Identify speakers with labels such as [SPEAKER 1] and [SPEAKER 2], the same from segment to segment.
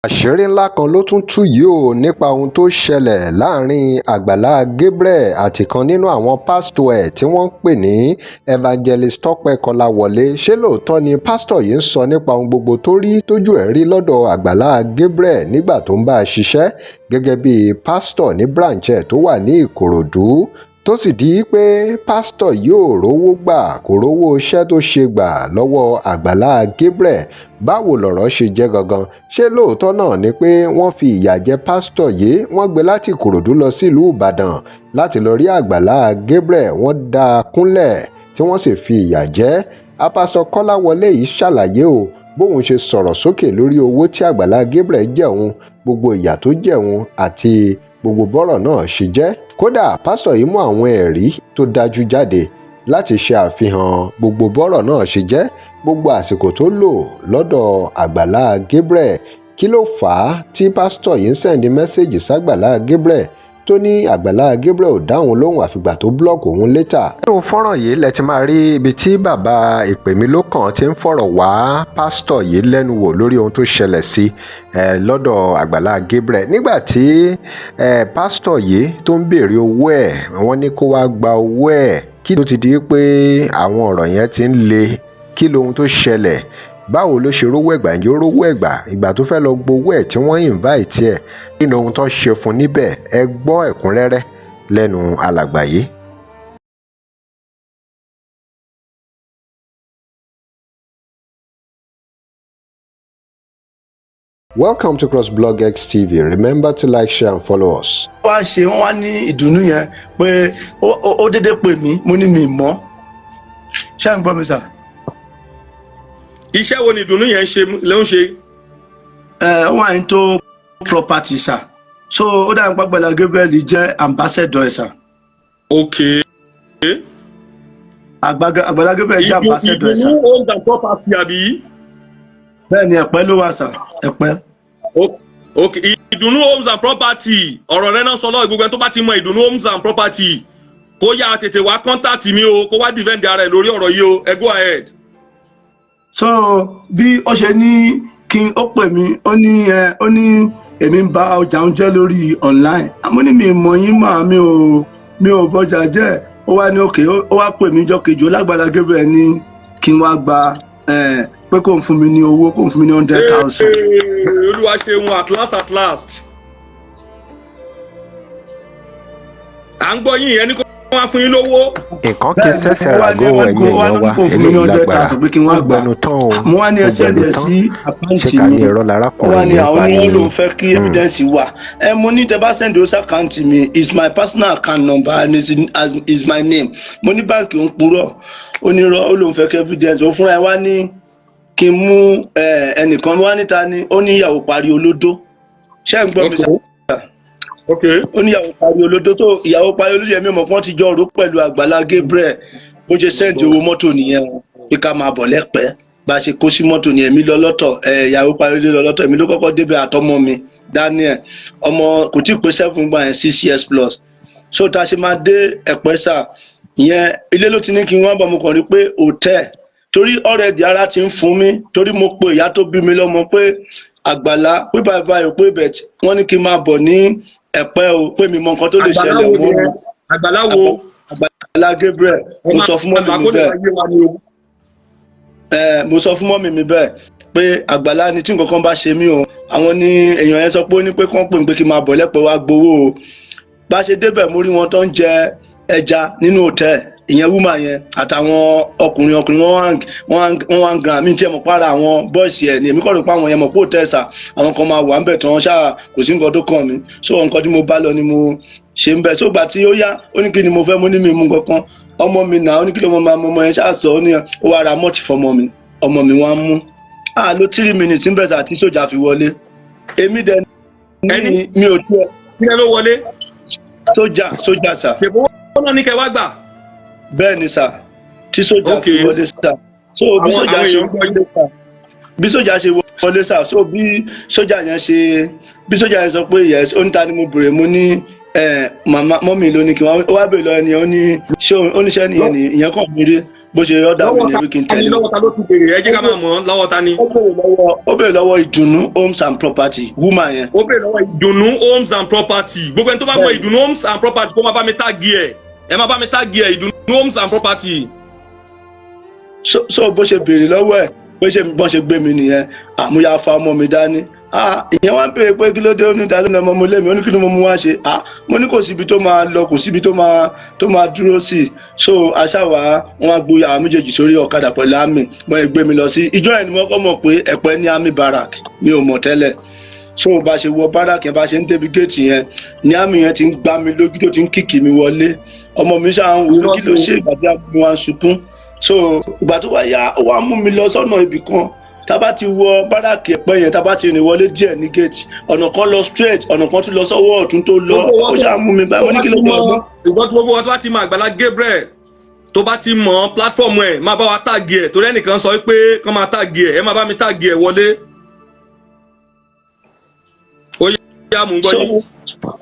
[SPEAKER 1] Àṣírí ńlá kan ló tún tú yìí ò nípa ohun tó ṣẹlẹ̀ láàrin Àgbàlá Gabriel àti ìkan nínú àwọn pásítọ̀ ẹ̀ tí wọ́n ń pè ní Evangelist Tọ́pẹ́ Kọ́láwọ́lé. Ṣé lóòótọ́ ni pásítọ̀ yìí ń sọ nípa ohun gbogbo tó rí tójú ẹ̀ rí lọ́dọ̀ Àgbàlá Gabriel nígbà tó ń bá a ṣiṣẹ́ gẹ́gẹ́ bíi pásítọ̀ ní branch ẹ̀ tó wà ní Ìkòròdú, tó sì di pé pásítọ̀ yìí ò rówó gbà, kò rówó iṣẹ́ tó ṣe gbà lọ́wọ́ Àgbàlá Gabriel? Báwo lọ̀rọ̀ ṣe jẹ́ gangan? Ṣé lóòótọ́ náà ni pé wọ́n fi ìyà jẹ pásítọ̀ yìí, wọ́n gbé láti Ìkòròdú lọ sílùú Ìbàdàn láti lọ rí Àgbàlá Gabriel, wọ́n dá a kúnlẹ̀ tí wọ́n sì fi ìyà jẹ ẹ́? Pásítọ̀ Kọ́láwọlé yìí ṣàlàyé o bóun ṣe sọ̀rọ̀ sókè lórí owó tí Àgbàlá Gabriel jẹ òun, gbogbo ìyà tó jẹ òun àti gbogbo bọ́rọ̀ náà ṣe jẹ́. Kódà pásítọ̀ yìí mú àwọn ẹ̀rí tó dájú jáde láti ṣe àfihàn gbogbo bọ́rọ̀ náà ṣe jẹ́, gbogbo àsìkò tó lò lọ́dọ̀ Àgbàlá Gabriel. Kí ló fà á tí pásítọ̀ yìí ń send message ságbàlá Gabriel tó ní Àgbàlá Gabriel ò dáhùn lóhùn àfìgbà tó block òun later? Nínú fọ́nrán yìí lẹ ti máa rí ibi tí bàbá Ìpèmílókàn ti ń fọ̀rọ̀ wá pásítọ̀ yìí lẹ́nu wò lórí ohun tó ṣẹlẹ̀ sí ẹ lọ́dọ̀ Àgbàlá Gabriel nígbà tí pásítọ̀ yìí tó ń béèrè owó ẹ̀. Wọ́n ní kó wá gba owó ẹ̀, kí ló ti di pé àwọn ọ̀rọ̀ yẹn ti ń le? Kí lohun tó ṣẹlẹ̀? Báwo ló ṣe rówó ẹ̀gbà? Ǹjẹ́ ó rówó ẹ̀gbà? Ìgbà tó fẹ́ lọ gbowó ẹ̀ tí wọ́n invite ẹ̀, kí ni ohun tó ṣe fún níbẹ̀? Ẹ gbọ́ ẹ̀kúnrẹ́rẹ́ lẹ́nu alàgbà yìí. Welcome to CrossBlog X TV. Remember to like, share and follow us.
[SPEAKER 2] Wá ṣe wọ́n wá ní ìdùnnú yẹn pé ó dédé pè mí, mo ní mi mọ́. Ṣé ń gbọ́ mi, sir?
[SPEAKER 3] Iṣẹ́ wo ni ìdùnnú yẹn ṣe ló ń ṣe?
[SPEAKER 2] Ẹ ó wà ní tó property, sir. So ó dàbí pàgbàlá Gabriel jẹ́ ambassador ẹ̀, sir. Àgbàlá Gabriel jẹ́ ambassador ẹ̀, sir.
[SPEAKER 3] Ìdùnnú Homes and Property, àbí?
[SPEAKER 2] Bẹ́ẹ̀ ni, Ẹ̀pẹ́ ló wà, sir, Ẹ̀pẹ́.
[SPEAKER 3] Ok, Ìdùnnú Homes and Property, ọ̀rọ̀ rẹ náà sọ lọ́wọ́. Gbogbo ẹni tó bá ti mọ Ìdùnnú Homes and Property, kó yá tètè wá contact mi o, kó wá defend ara ẹ̀ lórí ọ̀rọ̀ yìí o. Ẹ go ahead.
[SPEAKER 2] So bí ó ṣe ní kí n ó pè mí, ó ní ẹ ó ní èmi ń ba ọjà ń jẹ́ lórí online. Àmọ́ ní mi mọ̀ yín mà, mi ò bọjà jẹ́. Ó wá ní òkè, ó wá pè mí jọ́ kejì, ó lágbàlá Gabriel ní kí n wá gba ẹ pé kò ń fún mi ní owó, kò ń fún mi ní 100,000.
[SPEAKER 3] Olúwa ṣeun, at last, at last. À ń gbọ́ yín, ìyẹn ní kó wá fún yín lówó.
[SPEAKER 1] Nǹkan kí sẹ́sẹ̀ ràgó. Ẹ̀yin èèyàn wa, eléyìí lágbára, ó gbẹnu tán o,
[SPEAKER 2] Mo wá ní
[SPEAKER 1] ó
[SPEAKER 2] ẹsẹ̀
[SPEAKER 1] gbẹnu
[SPEAKER 2] ẹ̀
[SPEAKER 1] tán.
[SPEAKER 2] sí
[SPEAKER 1] Ṣé
[SPEAKER 2] account
[SPEAKER 1] ká ní
[SPEAKER 2] mi.
[SPEAKER 1] irọ́
[SPEAKER 2] Ó wá
[SPEAKER 1] larákùnrin
[SPEAKER 2] ní
[SPEAKER 1] yìí ń
[SPEAKER 2] àwọn
[SPEAKER 1] pa
[SPEAKER 2] ní
[SPEAKER 1] ní?
[SPEAKER 2] wọ́n lòun fẹ́ kí evidence wà. Ẹ mo ní tẹ bá send owó sí account mi, is my personal account number and is my name. Mo ní báǹkì ń purọ́. Ó ní irọ́, ó lòun fẹ́ kí evidence. Ó fúnra ẹ wá ní kí n mú ẹnìkan wá níta ni. Ó ní ìyàwó parí olódó. Ṣé ń gbọ́ mi, sir?
[SPEAKER 3] Ok.
[SPEAKER 2] Ó ní ìyàwó parí olódó. Tó ìyàwó parí olódó yẹn, mi ò mọ̀ pé wọ́n ti jọ rò pẹ̀lú Àgbàlá Gabriel. Bó ṣe send owó mọ́tò nìyẹn o, pé ká máa bọ̀ lẹ́pẹ́. Bá a ṣe kó sí mọ́tò nìyẹn, mi lọ lọ́tọ̀, ẹ ìyàwó parí olódó lọ lọ́tọ̀. Èmi ló kọ́kọ́ débẹ̀ àtọmọ mi Daniel, ọmọ kò tí ì pé 7 gbà yẹn, 6 years plus. So tá a ṣe máa dé Ẹ̀pẹ́, sir, ìyẹn ilé ló ti ní kí n wá bọ̀. Mo kàn rí pé hòtẹ́ẹ̀, torí already ara ti ń fún mi, torí mo pe ìyá tó bí mi lọ́mọ pé Àgbàlá pé báyìí báyìí, pé bẹ̀ wọ́n ní kí n máa bọ̀ ní Ẹ̀pẹ́ o, pé mi mọ nǹkan tó lè
[SPEAKER 3] Àgbàlá
[SPEAKER 2] ṣẹlẹ̀
[SPEAKER 3] wo
[SPEAKER 2] wọ́n
[SPEAKER 3] ni ẹ? Àgbàlá wo?
[SPEAKER 2] Àgbàlá Gabriel. Mo sọ fún mummy mi bẹ́ẹ̀. Ẹ mo sọ fún mummy mi bẹ́ẹ̀ pé Àgbàlá ni, tí nǹkan kan bá ṣe mí o, àwọn ní èèyàn yẹn sọ pé ó ní pé kán pè mí pé kí n máa bọ̀ lẹ́pẹ́ wá gbowó o. Bá ṣe débẹ̀, mo rí wọn tó ń jẹ ẹja nínú hòtẹ́ẹ̀. Ìyẹn woman yẹn àtàwọn ọkùnrin ọkùnrin, wọ́n wá ń gan àmì tí ẹ mọ̀ para àwọn boys ẹ̀ ní. Èmi kọ́ ló pa àwọn yẹn mọ̀ pé hòtẹ́ẹ̀ sà, àwọn kan máa wà ń bẹ̀ tán ṣáà, kò sí nǹkan tó kàn mí. So nǹkan tí mo bá lọ ni mo ṣe ń bẹ̀. So gbà tí ó yá, ó ní kí ni mo fẹ́? Mo ní mi mú nǹkan kan, ọmọ mi nà. Ó ní kí ló mọ máa mọ ọmọ yẹn ṣáà sọ. Ó ní ó wá ra malt fọmọ mi. Ọmọ mi wá ń mú a lo 3 minutes ń bẹ̀ sà tí sójà fi wọlé. Èmi dẹ̀ ní mi ò tiẹ̀
[SPEAKER 3] Kí ló wọlé?
[SPEAKER 2] Sójà, sójà, sir.
[SPEAKER 3] Ṣèbó náà ní kẹ́ wá gbà.
[SPEAKER 2] Bẹ́ẹ̀ ni, sir, tí sójà fi wọlé, sir. So bí sójà
[SPEAKER 3] Àwọn
[SPEAKER 2] ṣe
[SPEAKER 3] èèyàn gbọ́
[SPEAKER 2] wọlé, sir, bí sójà ṣe wọlé, sir, so bí sójà yẹn sọ pé yes, ó ní ta ni mo bèrè? Mo ní màmá mummy ló ní kí wọ́n. Ó wá bèrè lọ ẹni, ó ní ṣé oníṣẹ́ nìyẹn ni ìyẹn kàn mí rí. Bó ṣe order mi
[SPEAKER 3] Lọ́wọ́
[SPEAKER 2] ní
[SPEAKER 3] ta
[SPEAKER 2] wí kí n
[SPEAKER 3] ni?
[SPEAKER 2] tẹ̀lé.
[SPEAKER 3] Lọ́wọ́ ta ló ti béèrè? Ẹ jẹ́ ká máa mọ̀ ọ́, lọ́wọ́ ta ni?
[SPEAKER 2] Ó béèrè lọ́wọ́ Ìdùnnú Homes and Property, woman yẹn.
[SPEAKER 3] Ó béèrè lọ́wọ́ Ìdùnnú Homes and Property. Gbogbo ẹni tó bá mọ Ìdùnnú Homes and Property, kó má bá mi tag ẹ̀, ẹ má bá mi tag ẹ̀, Ìdùnnú Homes and Property.
[SPEAKER 2] So bó ṣe béèrè lọ́wọ́ ẹ̀, bó ṣe gbé mi nìyẹn. Àmúyá fa ọmọ mi dání. Ah, ìyẹn wá ń béèrè pé kí ló dé. Ó ní ta ló ní ọmọ mo lé mi. Ó ní kí ni mo mú wá ṣe? Ah, mo ní kò síbi tó máa lọ, kò síbi tó máa dúró sí. So aṣáwá wọn á gbé àwọn méjèèjì sórí ọ̀kadà pẹ̀lú àmì. Wọ́n yẹ gbé mi lọ sí ìjọ yẹn ni mo kọ́ mọ̀ pé Ẹ̀pẹ́ ní army barrack. Mi ò mọ̀ tẹ́lẹ̀. So bá ṣe wọ barrack yẹn, bá ṣe ń débi géètì yẹn ní army yẹn ti ń gbá mi lójú, tó ti ń kick mi wọlé. Ọmọ mi ṣáà ń wò, kí ló ṣe? Ìgbà tí mi wá ń sunkún. So ìgbà tó wá yá, ó wá mú mi lọ sọ́nà ibì kan. Tá bá ti wọ barrack Ẹ̀pẹ́ yẹn, tá bá ti rìn wọlé díẹ̀ ní géètì, ọ̀nà kan lọ straight, ọ̀nà kan tún lọ sọ́wọ́ ọ̀tún tó lọ. Ó ṣáà mú mi báyìí. Mo ní kí ló dé ọgbọ́n.
[SPEAKER 3] Ìgbọ́n tí gbogbo wọn tó bá ti mọ Àgbàlá Gabriel, tó bá ti mọ platform ẹ̀, máa bá wa tag ẹ̀, torí ẹnìkan sọ pé kán máa tag ẹ̀. Ẹ máa bá mi tag ẹ̀ wọlé. Ó yá, mò ń gbọ́ yín.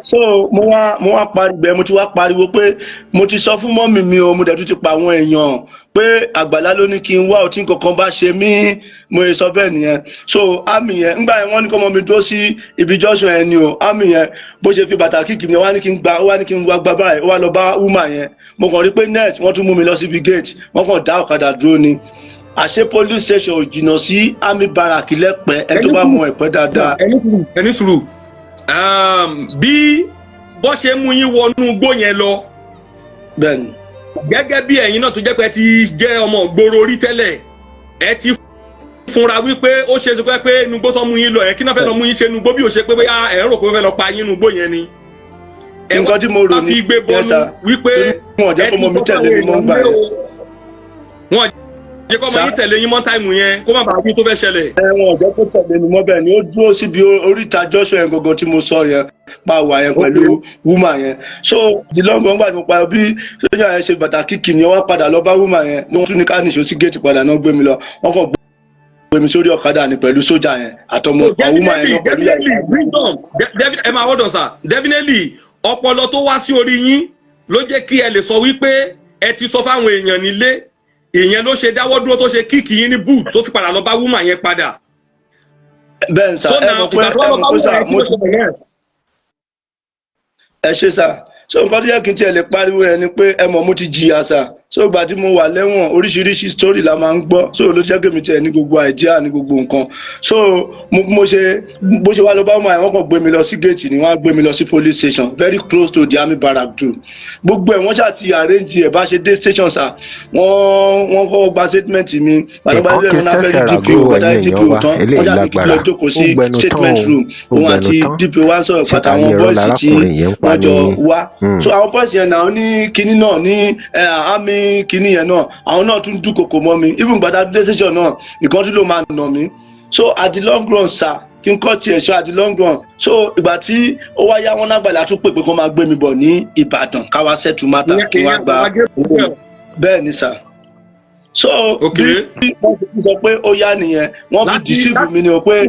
[SPEAKER 2] So mo wá pariwo, mo ti wá pariwo pé mo ti sọ fún mummy mi o, mo dẹ̀ tún ti pa àwọn èèyàn pé Àgbàlá ló ní kí n wá ọtí, kankan bá ṣe mí. Mo yẹ sọ bẹ́ẹ̀ nìyẹn. So army yẹn, ńgbà yẹn, wọ́n ní kọ́ ọmọ mi dúró sí ibi junction yẹn ni o. Army yẹn, bó ṣe fi bàtà kick mi, wá ní kí n gba, ó wá ní kí n wá gba báyìí, ó wá lọ bá woman yẹn. Mo kàn rí pé net wọ́n tún mú mi lọ síbi gate, wọ́n kàn dá ọ̀kadà dúró ni. Àṣé police station ò jìnnà sí army barrack lẹ́pẹ́. Ẹ tó bá mọ Ẹ̀pẹ́ dáadáa.
[SPEAKER 3] Ẹni sùúrù, bí bọ́ ṣe mú yín wọnú igbó yẹn lọ,
[SPEAKER 2] Bẹ́ẹ̀ni.
[SPEAKER 3] gẹ́gẹ́ bí ẹ̀yin náà tó jẹ́ pé ẹ ti jẹ́ ọmọ ìgboro rí tẹ́lẹ̀, ẹ ti fúnra wípé ó ṣe é ṣe pé inú igbó tó mú yín lọ yẹn, kí náà fẹ́ lọ mú yín ṣe inú igbó, bí ó ṣe pé bóyá ẹ̀ ń rò pé ó fẹ́ lọ pa yín inú igbó yẹn ni. Ẹ
[SPEAKER 2] Nǹkan tí mo rò
[SPEAKER 3] wá
[SPEAKER 2] ní
[SPEAKER 3] fi gbé bọ́nú wípé
[SPEAKER 2] wọn jẹ́ kó mọ mi tẹ̀lé mi mọ́ gbà yẹn.
[SPEAKER 3] Wọn jẹ́ kó ọmọ yín tẹ̀lé yín mọ́ time yẹn, kó má bàa wí tó fẹ́ ṣẹlẹ̀.
[SPEAKER 2] Ẹ wọn jẹ́ kó tẹ̀lé mi mọ́. Bẹ́ẹ̀ ni, ó dúró síbi oríta junction yẹn gangan tí mo sọ yẹn pa wà yẹn pẹ̀lú woman yẹn. So the long run, gbà tí mo pa bí sójà yẹn ṣe bàtà kick ni, wọ́n padà lọ bá woman yẹn. Wọ́n tún ní ká nìṣó sí géètì padà náà, gbé mi lọ. Wọ́n kàn gbé mi sórí ọ̀kadà ni pẹ̀lú sójà yẹn àtọmọ woman yẹn náà pẹ̀lú
[SPEAKER 3] Definitely, wisdom, ẹ máa hold on, sir. Definitely, ọpọlọ tó wá sí orí yín ló jẹ́ kí ẹ lè sọ wípé ẹ ti sọ fáwọn èèyàn nílé. Ìyẹn ló ṣe dáwọ́ dúró, tó ṣe kick yín ní boot, tó fi padà lọ bá woman yẹn padà.
[SPEAKER 2] Bẹ́ẹ̀ sà. Ẹ mọ̀ pé, ẹ mọ̀ pé sà, mo ti ẹ ṣe sà. So nǹkan tó yẹ kí n tiẹ̀ lè pariwo yẹn ni pé, ẹ mọ̀, mo ti jìyà sà. So ìgbà tí mo wà lẹ́wọ̀n, oríṣiríṣi story la máa ń gbọ́. So ló jẹ́ kí mi tiẹ̀ ní gbogbo idea ní gbogbo nǹkan. So mo ṣe bó ṣe wá lọ bá wọn, àwọn kan gbé mi lọ sí gate ni, wọ́n á gbé mi lọ sí police station, very close to the army barrack too. Gbogbo ẹ̀ wọ́n ṣáà ti arrange ẹ̀. Bá ṣe dé station sà, wọ́n kọ́ gba statement mi.
[SPEAKER 1] Ẹ̀kọ́ kí sẹ́sẹ̀ ràgó. Ẹ̀yin èèyàn wa, eléyìí lágbára, ó gbẹnu tán o, ó gbẹnu tán.
[SPEAKER 2] DPO wa sọ̀rọ̀
[SPEAKER 1] Ṣé
[SPEAKER 2] pàtàkì
[SPEAKER 1] ká ní
[SPEAKER 2] àwọn
[SPEAKER 1] irọ́
[SPEAKER 2] boys tí
[SPEAKER 1] lárákùnrin yẹn ń pa
[SPEAKER 2] wọ́n jọ
[SPEAKER 1] ní
[SPEAKER 2] wá. So àwọn boys yẹn náà ní kinní náà ní army kinní yẹn náà, àwọn náà tún dúnkokò mọ́ mi. Even gbàdá dé station náà, ìkan tún ló máa nà mí. So at the long run sir, kí n kọ́ tiẹ̀ sọ, at the long run, so ìgbà tí ó wá yá, wọn lágbàlá tún pè pé kó máa gbé mi bọ̀ ní Ìbàdàn, káwá settle matter, kí wọ́n gba owó. Bẹ́ẹ̀ ni sir. So bí wọ́n ti sọ pé ó yá nìyẹn, wọ́n fi deceive mi ni o pé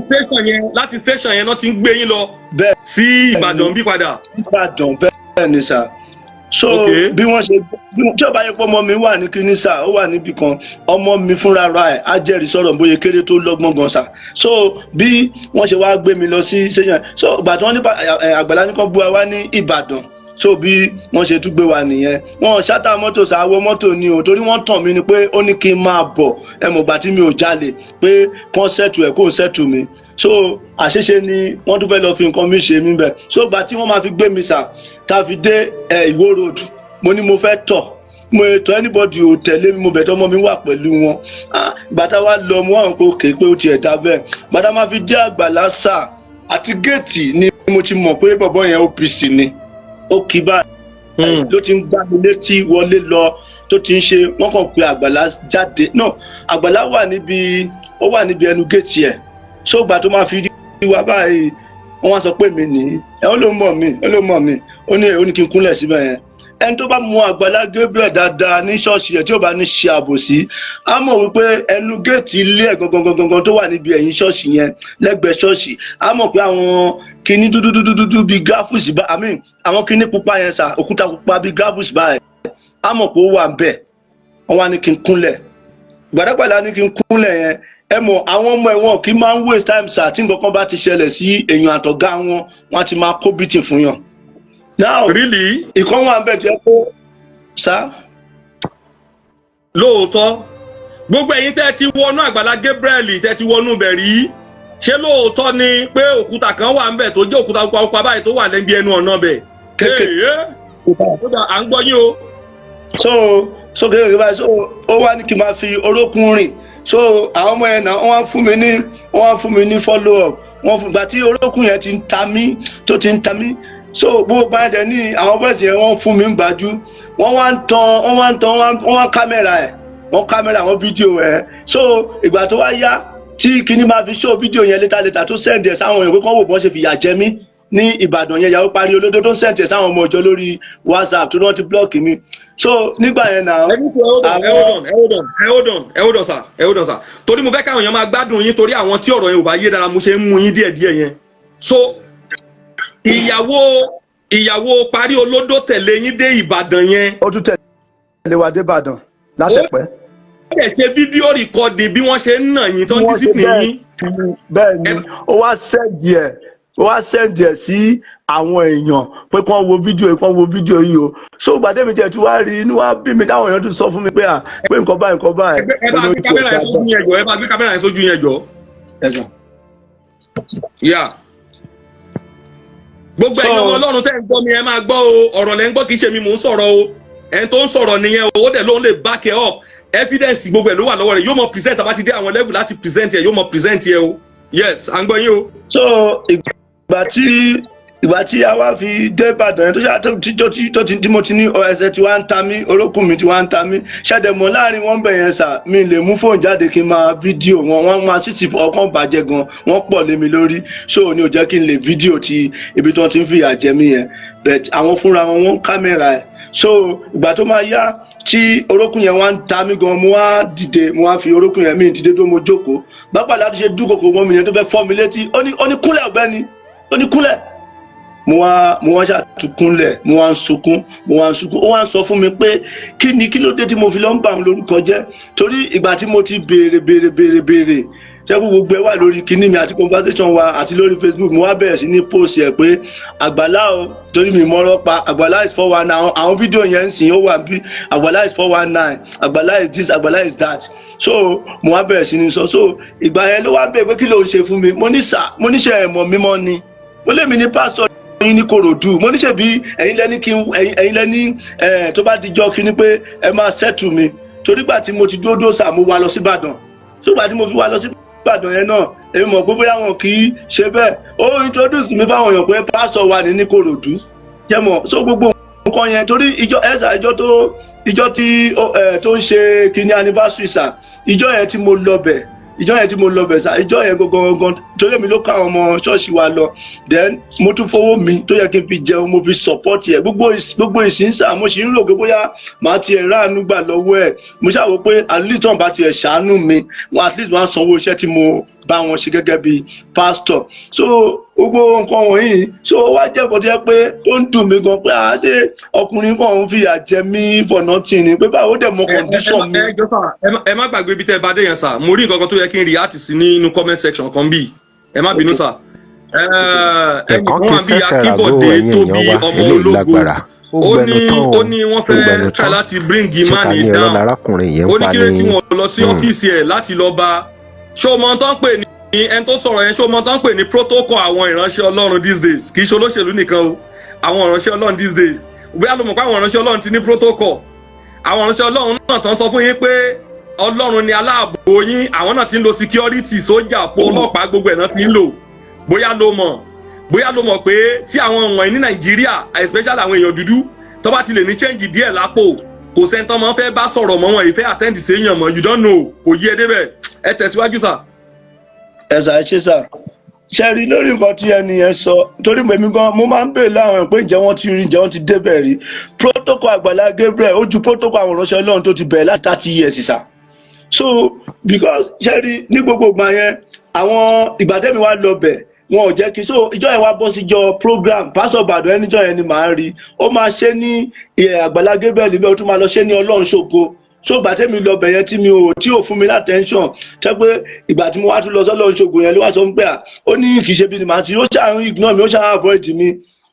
[SPEAKER 3] Láti station yẹn náà ti ń gbé yín lọ
[SPEAKER 2] bẹ́ẹ̀
[SPEAKER 3] sí Ìbàdàn bí padà.
[SPEAKER 2] Ìbàdàn, bẹ́ẹ̀ ni sir. So bí wọ́n ṣe tí ó bá yẹ pé ọmọ mi wà ní kíní sà, ó wà níbì kan, ọmọ mi fúnra ra ẹ̀ á jẹ́rìí sọ̀rọ̀ bóyá kéré tó lọ́gbọ́n gan sà. So bí wọ́n ṣe wá gbé mi lọ sí sẹ́yìn, so ìgbà tí wọ́n ní Àgbàlá ní kán gbé wa wá ní Ìbàdàn, so bí wọ́n ṣe tún gbé wa nìyẹn. Wọ́n ṣátà mọ́tò sáwọ́ mọ́tò ni o, torí wọ́n tàn mí ni pé ó ní kí n máa bọ̀. Ẹ mọ̀ gbà tí mi ò jalè, pé kán settle ẹ̀, kó settle mi. So àṣeṣe ni wọ́n tún fẹ́ lọ fi nǹkan mi ṣe mí bẹ́ẹ̀. So ìgbà tí wọ́n máa fi gbé mi sà, tá a fi dé ẹ Ìwó Road, mo ní mo fẹ́ tọ̀, mo ètò anybody ò tẹ̀lé mi, mo bẹ̀ tọ́ ọmọ mi wà pẹ̀lú wọn. Ah, ìgbà tá a wá lọ, mo wà wọn pé òkè pé ó tiẹ̀ dá bẹ́ẹ̀. Ìgbà tá a máa fi dé Àgbàlá sà, àti géètì ni mo ti mọ̀ pé bọ̀bọ̀ yẹn OPC ni. Ó kì í báyìí ló ti ń gbá mi létí wọlé lọ, tó ti ń ṣe. Wọ́n kàn pé Àgbàlá jáde no. Àgbàlá wà níbi, ó wà níbi ẹnu géètì ẹ̀. So ìgbà tó máa fi rí wa báyìí, wọ́n wá sọ pé mi nìyí ẹ̀, ó ló mọ̀ mí, ó ló mọ̀ mí. Ó ní kí n kúnlẹ̀ síbẹ̀ yẹn. Ẹni tó bá mú Àgbàlá Gabriel dáadáa ní ṣọ́ọ̀ṣì ẹ̀, tí ó bá ní ṣe àbòsí, á mọ̀ wípé ẹnu géètì ilé ẹ̀ gangan gangan tó wà níbi ẹ̀yìn ṣọ́ọ̀ṣì yẹn, lẹ́gbẹ̀ẹ́ ṣọ́ọ̀ṣì, á mọ̀ pé àwọn kinní dúdú dúdú dúdú bíi gravels bá, I mean, àwọn kinní pupa yẹn sà, òkúta pupa bíi gravels báyìí, á mọ̀ pé ó wà ń bẹ̀. Wọ́n wá ní kí n kúnlẹ̀. Gbàdágbàdá ní kí n kúnlẹ̀ yẹn, ẹ mọ̀, àwọn ọmọ ẹ̀wọ̀n kì í máa ń waste time sir. Tí nǹkan kan bá ti ṣẹlẹ̀ sí èèyàn àtọ̀gá wọn, wọ́n á ti máa kó beating fún yàn. Now,
[SPEAKER 3] Really?
[SPEAKER 2] ìkan wà bẹ́ẹ̀ tó yẹ kó sá.
[SPEAKER 3] Lóòótọ́, gbogbo ẹ̀yin tẹ́ ti wọnú Àgbàlá Gabriel, tẹ́ ti wọnú bẹ̀ rí, ṣé lóòótọ́ ni pé òkúta kan wà ńbẹ̀ tó jẹ́ òkúta pupa pupa báyìí tó wà lẹ́bi ẹnu ọ̀nà bẹ̀?
[SPEAKER 2] Kéèké.
[SPEAKER 3] Ó dà, à ń gbọ́ yín o.
[SPEAKER 2] So kékeré báyìí, so ó wá ní kí n máa fi orókùn rìn. So àwọn ọmọ yẹn náà, wọ́n wá fún mi ní follow up. Wọ́n fún gbà tí orókùn yẹn ti ń ta mí, tó ti ń ta mí. So gbogbo báyìí dẹ̀ ní àwọn boys yẹn, wọ́n fún mi ń gbájú, wọ́n wá ń tan, wọ́n wá ń tan, wọ́n wá kámẹ́rà ẹ̀, wọ́n kámẹ́rà, wọ́n fídíò ẹ̀. So ìgbà tó wá yá tí kinní máa fi show fídíò yẹn later later, tó send ẹ̀ sáwọn èèyàn pé kán wò bọ́n ṣe fìyà jẹ mí ní Ìbàdàn yẹn, ìyàwó parí olódó, tó ń send ẹ̀ sáwọn ọmọ ìjọ lórí WhatsApp tó náà ti block mi. So nígbà yẹn náà,
[SPEAKER 3] Ẹ ní sọ, ẹ hold on, ẹ hold on, ẹ hold on, ẹ hold on sir, ẹ hold on sir, torí mo fẹ́ káwọn èèyàn máa gbádùn yín, torí àwọn tí ọ̀rọ̀ yẹn ò bá yé dára, mo ṣe ń mú yín díẹ̀díẹ̀ yẹn. So ìyàwó parí olódó tẹ̀lé yín dé Ìbàdàn yẹn?
[SPEAKER 2] Ó tún tẹ̀lé wa dé Ìbàdàn látẹ̀pẹ́.
[SPEAKER 3] Ó dẹ̀ ṣe fídíò record bí wọ́n ṣe ń nà yín tó ń
[SPEAKER 2] Wọ́n ṣe
[SPEAKER 3] discipline
[SPEAKER 2] bẹ́ẹ̀.
[SPEAKER 3] yín?
[SPEAKER 2] Bẹ́ẹ̀ ni, ó wá send ẹ̀ sí àwọn èèyàn pé kí wọ́n wo fídíò yìí, kí wọ́n wo fídíò yìí o. So gbàdé mi jẹ́ tí wàá rí, inú wa bí mi, táwọn èèyàn tún sọ fún mi pé à pé nǹkan báyìí, nǹkan báyìí.
[SPEAKER 3] Ẹ bá gbé kámẹ́rà yẹn sójú yẹn jọ, ẹ bá gbé kámẹ́rà yẹn sójú yẹn jọ.
[SPEAKER 2] Ẹ̀sán.
[SPEAKER 3] Yeah, gbogbo ẹ̀yin ọmọ Ọlọ́run tẹ́ ń gbọ́ mi, ẹ máa gbọ́ o. Ọ̀rọ̀ lẹ́ ń gbọ́, kì í ṣe mi mò ń sọ̀rọ̀ o. Ẹni tó ń sọ̀rọ̀ nìyẹn o. Ó dẹ̀ ló ń lè back ẹ up, evidence gbogbo ẹ̀ ló wà lọ́wọ́ rẹ̀. Yóò mọ present àbá ti dé àwọn level láti present ẹ, yóò mọ present ẹ o. Yes, à ń gbọ́ yín o.
[SPEAKER 2] So ìgbà tí a wá fi dé Ìbàdàn yẹn, tó ṣe tí tó tí tó ti tí mo ti ní ẹsẹ̀ tí wàá ń ta mí, orókùn mi tí wàá ń ta mí, ṣàdẹ̀mọ́ láàrin wọn bẹ̀ yẹn sà, mi lè mú fóònù jáde kí n máa fídíò wọn. Wọ́n máa sì ti ọkàn bàjẹ́ gan, wọ́n pọ̀ lé mi lórí. So ní ò jẹ́ kí n lè fídíò ti ibi tí wọ́n ti ń fìyà jẹ mí yẹn, but àwọn fúnra wọn, wọ́n kámẹ́rà ẹ̀. So ìgbà tó máa yá tí orókùn yẹn wá ń ta mí gan, mo wá dìde, mo wá fi orókùn yẹn mí dìde tó, mo jókòó bábà láti ṣe dúkokò mọ́ mi yẹn tó fẹ́ fọ́ mi létí. Ó ní kúnlẹ̀, ọ̀gbẹ́ni, ó ní kúnlẹ̀. Mo wá ṣàtúnkúnlẹ̀, mo wá ń sunkún, mo wá ń sunkún. Ó wá ń sọ fún mi pé kí ni, kí ló dé tí mo fi lọ ń bà òun lórúkọ jẹ́, torí ìgbà tí mo ti béèrè béèrè béèrè béèrè, ṣẹ́kù gbogbo ẹ wà lórí kinní mi àti conversation wa àti lórí Facebook. Mo wá bẹ̀rẹ̀ sí ní post ẹ̀ pé Àgbàlá o, torí mi mọ́rọ́ pa, Àgbàlá is 419. Àwọn fídíò yẹn ń sìn, ó wà bí Àgbàlá is 419, Àgbàlá is this, Àgbàlá is that. So mo wá bẹ̀rẹ̀ sí ní sọ. So ìgbà yẹn ló wá bẹ̀rẹ̀ pé kí ló ń ṣe fún mi. Mo ní sà, mo ní ṣe ẹ̀mọ́ mímọ́ ni, mo lé mi ní pásítọ̀ yín ní Kòròdú. Mo ní ṣe bí ẹ̀yin lẹ́ní kí ẹ̀yin lẹ́ní ẹ̀ tó bá di jọ́ kí ni pé ẹ máa settle mi, torí gbà tí mo ti dúró dúró sà, mo wá lọ sí Ìbàdàn. So gbà tí mo fi wá lọ sí Ìbàdàn yẹn náà, èmi mọ̀ pé bóyá wọn kì í ṣe bẹ́ẹ̀. Ó introduce mi fáwọn èèyàn pé pásítọ̀ wà ní Kòròdú jẹ́mọ̀. So gbogbo nǹkan yẹn, torí ìjọ ẹ̀sà, ìjọ tó ìjọ tí tó ń ṣe kíní anniversary sà, ìjọ yẹn tí mo lọ bẹ̀, ìjọ yẹn tí mo lọ bẹ̀ sà, ìjọ yẹn gangan gangan, torí èmi ló ká àwọn ọmọ ṣọ́ọ̀ṣì wa lọ. Then mo tún fowó mi tó yẹ kí n fi jẹun, mo fi support ẹ̀. Gbogbo ìsìn sà, mo sì ń rò pé bóyá màá tiẹ̀ ráàánú gbà lọ́wọ́ ẹ̀. Mo ṣàwò pé at least wọn bá tiẹ̀ ṣàánú mi wọn, at least wọn á sanwó iṣẹ́ tí mo bá wọn ṣe gẹ́gẹ́ bí pastor. So gbogbo nǹkan wọ̀nyí, so ó wá jẹ́ nǹkan tó yẹ pé ó ń dùn mí gan pé àdé ọkùnrin kan ń fìyà jẹ mí for nothing ni, pé báwo dẹ̀ mọ condition mi.
[SPEAKER 3] Ẹ jọ sà, ẹ má gbàgbé ibi tẹ́ ẹ bá dé yẹn sà. Mo rí nǹkan kan tó yẹ kí n react sí nínú comment section kan bí. Ẹ má bínú sà.
[SPEAKER 1] Ẹ̀kọ́ kí sẹ́sẹ̀ ràgó, ẹ̀yin èèyàn wa, eléyìí lágbára. Ó gbẹnu tán o,
[SPEAKER 3] ó ní wọ́n
[SPEAKER 1] ó gbẹnu
[SPEAKER 3] fẹ́ try
[SPEAKER 1] tán.
[SPEAKER 3] láti bring
[SPEAKER 1] Ṣé ká
[SPEAKER 3] money
[SPEAKER 1] ní irọ́
[SPEAKER 3] down.
[SPEAKER 1] lárákùnrin yẹn
[SPEAKER 3] Ó
[SPEAKER 1] ń
[SPEAKER 3] ní
[SPEAKER 1] pa
[SPEAKER 3] kí ló
[SPEAKER 1] ní
[SPEAKER 3] tí wọ́n lọ sí ọ́fíìsì ẹ̀ láti lọ bá. Ṣó o mọ tó ń pè ní ẹni tó sọ̀rọ̀ yẹn? Ṣó o mọ tó ń pè ní protocol àwọn ìránṣẹ́ Ọlọ́run these days? Kì í ṣe olóṣèlú nìkan o, àwọn ìránṣẹ́ Ọlọ́run these days. Bóyá ló mọ̀ pé àwọn ìránṣẹ́ Ọlọ́run ti ní protocol. Àwọn ìránṣẹ́ Ọlọ́run náà tán sọ fún yín pé Ọlọ́run ni aláàbò yín, àwọn náà ti ń lo security, sójà, po ọlọ́pàá, gbogbo ẹ̀ náà ti ń lò. Bóyá ló mọ̀ pé tí àwọn wọ̀nyí ní Nàìjíríà, especially àwọn èèyàn dúdú, tó bá ti lè ní change díẹ̀ lápò, kò sẹ́ni tó máa ń fẹ́ bá sọ̀rọ̀ mọ́ wọn, ìfẹ́ attend séèyàn mọ́. You don't know, kò yí ẹ débẹ̀. Ẹ tẹ̀síwájú sà.
[SPEAKER 2] Ẹ̀sà, ẹ ṣe sà. Ṣe rí lórí nǹkan tí ẹni yẹn sọ, torí èmi gan mo máa ń béèrè láwọn pé ǹjẹ́ wọ́n ti rí, ǹjẹ́ wọ́n ti débẹ̀ rí. Protocol Àgbàlá Gabriel ó ju protocol àwọn ìránṣẹ́ Ọlọ́run tó ti bẹ̀rẹ̀ láti 30 years sà. So because ṣe rí, ní gbogbo ìgbà yẹn, àwọn ìgbà tẹ́mi wá lọ bẹ̀, wọn ò jẹ́ kí. So ìjọ yẹn wá bọ́ síjọ program pásọ̀ Ìbàdàn ẹníjọ yẹn ni màá rí. Ó máa ṣe ní Àgbàlá Gabriel níbẹ̀, ó tún máa lọ ṣe ní Ọlọ́run ṣògo. So ìgbà tẹ́mi lọ bẹ̀yẹn tí mi ò tí ò fún mi l'attention, tẹ́ pé ìgbà tí mo wá tún lọ sọ́lọ́ ṣògùn yẹn ló wá sọ pé à ó ní kì í ṣe bí ni màá ti, ó ṣáà ń ignore mi, ó ṣáà avoid mi.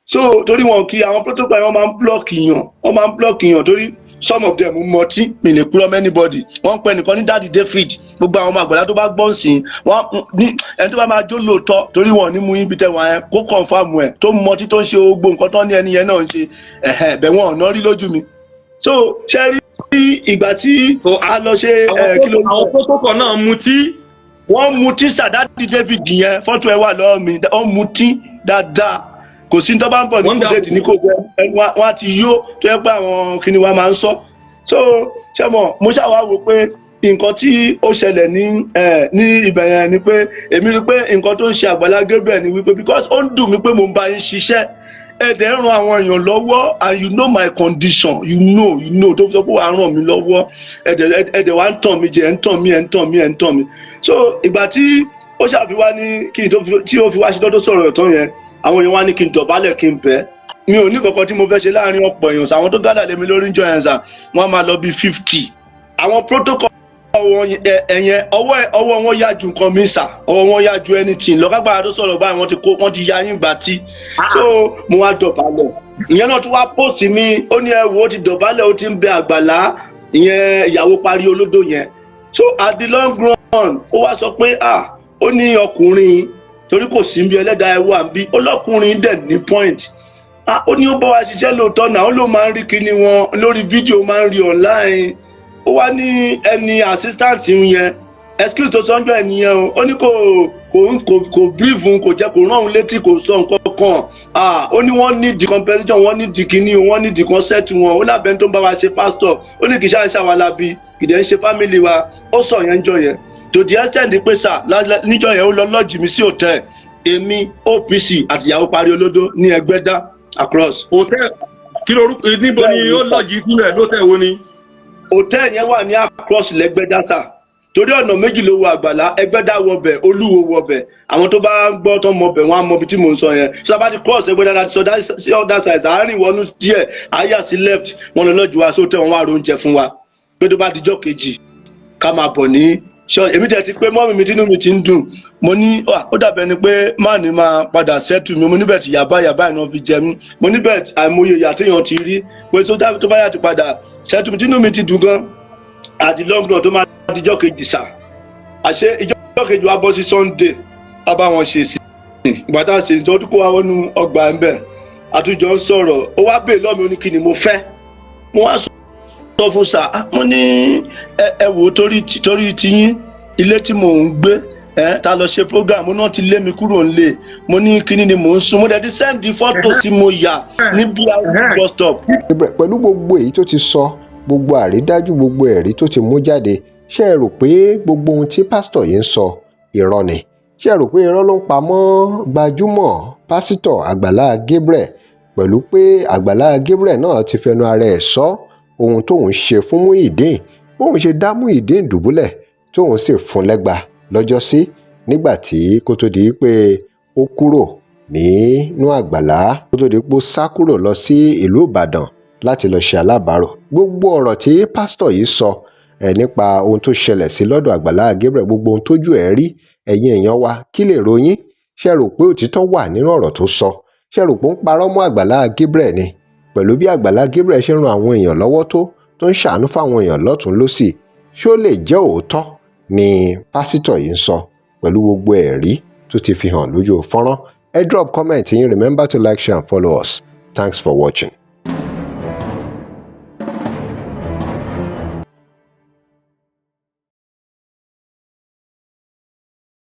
[SPEAKER 2] So torí wọn kí àwọn protocol yẹn, wọ́n máa ń block yàn, wọ́n máa ń block yàn, torí some of them mọtí. Mi lè kúrò mọ́ anybody. Wọ́n ń pẹ́ nìkan ní Daddy David. Gbogbo àwọn ọmọ àgbàlá tó bá gbọ́n sí wọ́n ní ẹni tó bá máa jó lóòótọ́, torí wọn ò ní mú yín bí tẹ̀wọ̀n yẹn kó confirm ẹ̀ tó mọtí, tó ń ṣe gbogbo nǹkan tó ní ẹni yẹn náà ń ṣe ẹ̀hẹ̀ bẹ̀, wọn ò ná rí lójú mi. So ṣe rí ìgbà tí
[SPEAKER 3] So,
[SPEAKER 2] a lọ ṣe ẹ̀ kí ló ń
[SPEAKER 3] àwọn protocol náà mutí?
[SPEAKER 2] Wọ́n mutí sà. Daddy David yẹn, fọ́tò ẹ̀ wà lọ́wọ́ mi. Wọ́n mutí dáadáa. Kò sí tó bá ń bọ̀ ní
[SPEAKER 3] Wonderful.
[SPEAKER 2] Kúṣẹ́ẹ̀tì ní kò jẹ́ ẹnu wọn á ti yó, tó yẹ pé àwọn kinní wa máa ń sọ. So ṣé mo ṣàwá wò pé nǹkan tí ó ṣẹlẹ̀ ní ibẹ̀ yẹn ni pé èmi rí pé nǹkan tó ń ṣe Àgbàlá Gabriel ni wípé because ó ń dùn mí pé mo ń bá yín ṣiṣẹ́, ẹ dẹ̀ ń ran àwọn èèyàn lọ́wọ́, and you know my condition, you know tó fi sọ pé wàá ràn mí lọ́wọ́, ẹ dẹ̀ wá ń tàn mí jẹ, ẹ ń tàn mí, ẹ ń tàn mí, ẹ ń tàn mí. So ìgbà tí ó ṣàfihàn ní kí n tó fi tí ó fi wá ṣe lọ́dọ̀ sọ̀rọ̀ tán yẹn, àwọn èèyàn wá ní kí n dọ̀bálẹ̀, kí n bẹ̀. Mi ò ní kankan tí mo fẹ́ ṣe láàrin ọ̀pọ̀ èèyàn. Àwọn tó gather lé mi lórí ń jọ yẹn sà, wọ́n á máa lọ bí 50. Àwọn protocol wọn ẹ̀yẹn, ọwọ́ wọn yá ju nǹkan mi sà, ọwọ́ wọn yá ju anything lọ́kágbára tó sọ̀rọ̀ báyìí. Wọ́n ti kó, wọ́n ti ya yín gbà tí. So mo wá dọ̀bálẹ̀. Ìyẹn náà tún wá post mi, ó ní ẹ wo, ó ti dọ̀bálẹ̀, ó ti ń bẹ Àgbàlá ìyẹn, ìyàwó parí olódò yẹn. So at the long run, ó wá sọ pé ah, ó ní ọkùnrin, torí kò sí bí ẹlẹ́dàá ẹ wà ń bí, ọlọ́kùnrin dẹ̀ ní point. Ah, ó ní ó bá wa ṣiṣẹ́ lóòótọ́ náà, ó ló máa ń rí kíní wọn lórí fídíò, máa ń rí online. Ó wá ní ẹni assistant yẹn, excuse tó sọ́njọ́ ẹnìyẹn o, ó ní kò brief òun, kò jẹ́ kò rán òun létí, kò sọ nǹkan kan. Ah, ó ní wọ́n ní the compensation, wọ́n ní the kíní, wọ́n ní the concert wọn. Ó lábẹ́ tó ń bá wa ṣe pastor, ó ní kì í ṣáà ń ṣàwọn alábi, kì í dẹ̀ ń ṣe family wa. Ó sọ yẹn jọ yẹn to the extent pé sà, níjọ́ yẹn, ó lọ lodge mi sí hotel, èmi, OPC àti ìyàwó parí olódó ní Ẹgbẹ́dá across.
[SPEAKER 3] Hotel kí lorúkọ? Níbo ni ó lodge sílẹ̀? Lótẹ̀ wo ni?
[SPEAKER 2] Hotel yẹn wà ní across lẹ́gbẹ́dá sà, torí ọ̀nà méjì ló wọ Àgbàlá: Ẹgbẹ́dá wọbẹ̀, Olúwo wọbẹ̀. Àwọn tó bá ń gbọ́ tó mọ bẹ̀, wọ́n á mọ ibi tí mò ń sọ yẹn. So bá ti cross Ẹgbẹ́dá láti sọdá sí other side, àárín ìwọ́nú díẹ̀, àyà sí left, wọn lọ lodge wa sótẹ́. Wọn wá ro oúnjẹ fún wa pé tó bá dijọ́ kejì, ká máa bọ̀ ní ṣọ. Èmi tẹ̀ ti pé mọ́mì mi, tínú mi ti ń dùn. Mo ní ó dàbẹ̀ ni pé má ní máa padà settle mi. Mo níbẹ̀ tí yàbá yàbá iná fi jẹ mí. Mo níbẹ̀ àìmọye ìyà téèyàn ti rí pé tó bá yà ti padà settle mi, tínú mi ti dùn gan. Àti long run, tó máa dijọ́ kejì sà, àṣé ìjọ́ kejì wa bọ́ sí Sunday, a bá wọn ṣe sí. Ìgbà tá a ṣe ìtọ́jú, kó wa wọnú ọgbà ẹ̀ ń bẹ̀, àtúnjọ ń sọ̀rọ̀. Ó wá bèè lọ́mi, ó ní kí ni mo fẹ́. Mo wá sọ fún sà, mo ní ẹ wò ó, torí tiyín, ilé tí mò ń gbé ẹ ta lọ ṣe program náà ti lé mi kúrò nílé. Mo ní kíní ni mò ń sùn. Mo dẹ̀ ti send fọ́tò tí mo yà ní BRT bus stop.
[SPEAKER 1] Pẹ̀lú gbogbo èyí tó ti sọ, gbogbo àrídájú, gbogbo ẹ̀rí tó ti mú jáde, ṣé ẹ rò pé gbogbo ohun tí pásítọ̀ yìí ń sọ irọ́ ni? Ṣé ẹ rò pé irọ́ ló ń pa mọ́ gbajúmọ̀ pásítọ̀ Àgbàlá Gabriel, pẹ̀lú pé Àgbàlá Gabriel náà ti fẹnu ara ẹ̀ sọ ohun tóun ṣe fún Muyideen, bóun ṣe dá Muyideen dùbúlẹ̀, tóun sì fún lẹ́gba lọ́jọ́sí, nígbà tí kó tó di pé ó kúrò nínú Àgbàlá, kó tó di pé ó sá kúrò lọ sí ìlú Ìbàdàn láti lọ́ọ́ ṣe alábàárò? Gbogbo ọ̀rọ̀ tí pásítọ̀ yìí sọ ẹ̀ nípa ohun tó ṣẹlẹ̀ sí lọ́dọ̀ Àgbàlá Gabriel, gbogbo ohun tójú ẹ̀ rí, ẹ̀yin èèyàn wa, kí lè ròyìn? Ṣe rò pé òtítọ́ wà nínú ọ̀rọ̀ tó sọ? Ṣe rò pé ó ń parọ́ mọ́ Àgbàlá Gabriel ni? Pẹ̀lú bí Àgbàlá Gabriel ṣe ń ran àwọn èèyàn lọ́wọ́, tó ń ṣàánú fáwọn èèyàn lọ́tùn lósì, ṣó lè jẹ́ òótọ́ ni pásítọ̀ yìí ń sọ pẹ̀lú gbogbo ẹ̀rí tó ti fi hàn lójú fọ́nrán? Ẹ drop comment yín. Remember to like, share and follow us. Thanks for watching.